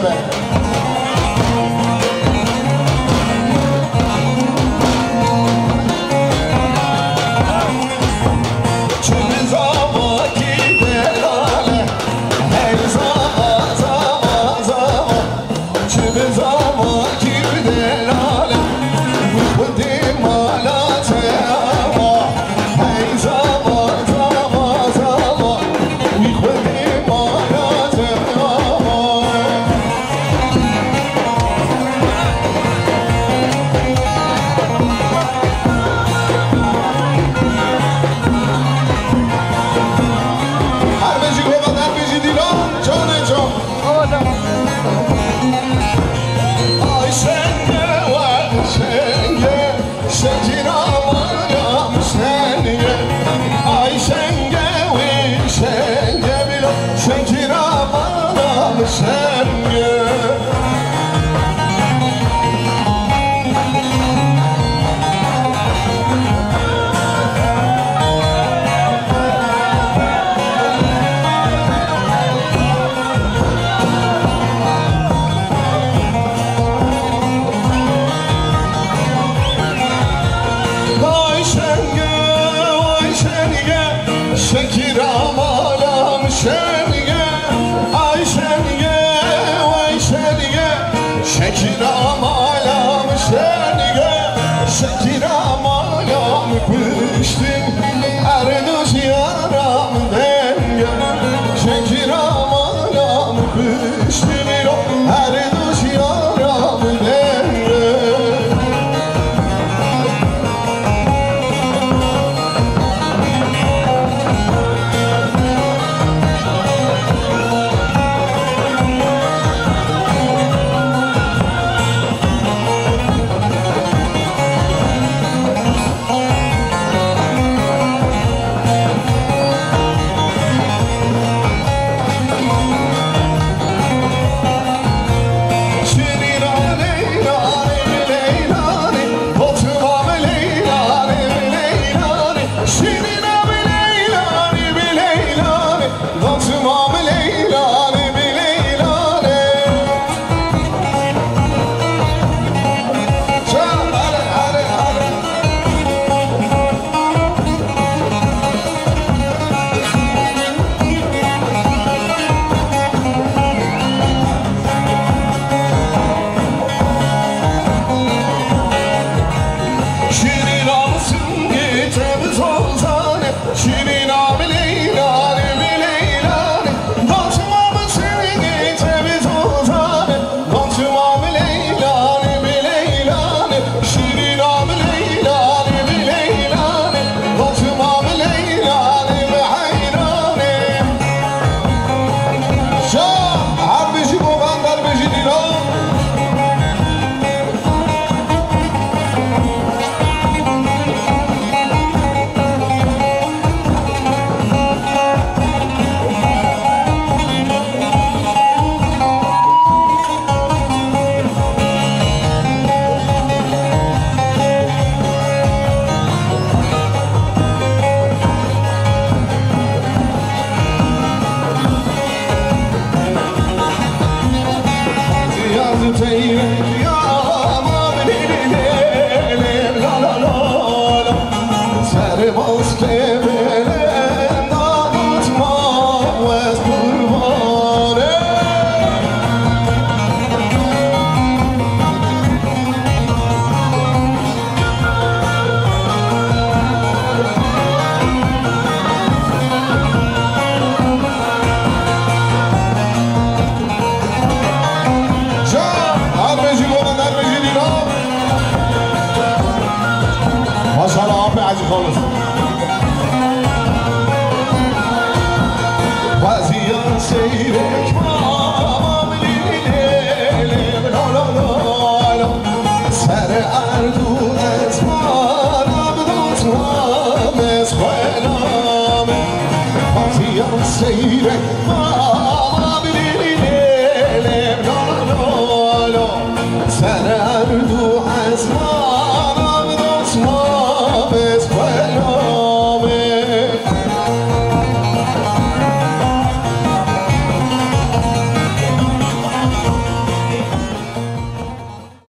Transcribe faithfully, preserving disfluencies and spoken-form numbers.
Her bijî govan, her bijî dîlan, canê can. Ay şenge, we şenge, şekîra malam şenge. Ay şenge, we şenge, bila şekîra malam şenge. Vay şenge, vay şenge, şekîra malam şenge. Ay şenge, vay şenge, şekîra malam şenge. Şekîra malam kuştim, erdu jiyaram denge. Şekîra malam kuştim, erdu jiyaram denge. Maşallah, apê ecî xalis. Xweziya seyrek mamam lê lê lê la la la la. Ser erd û esmanan dotmam ez xwe name. Xweziya seyrek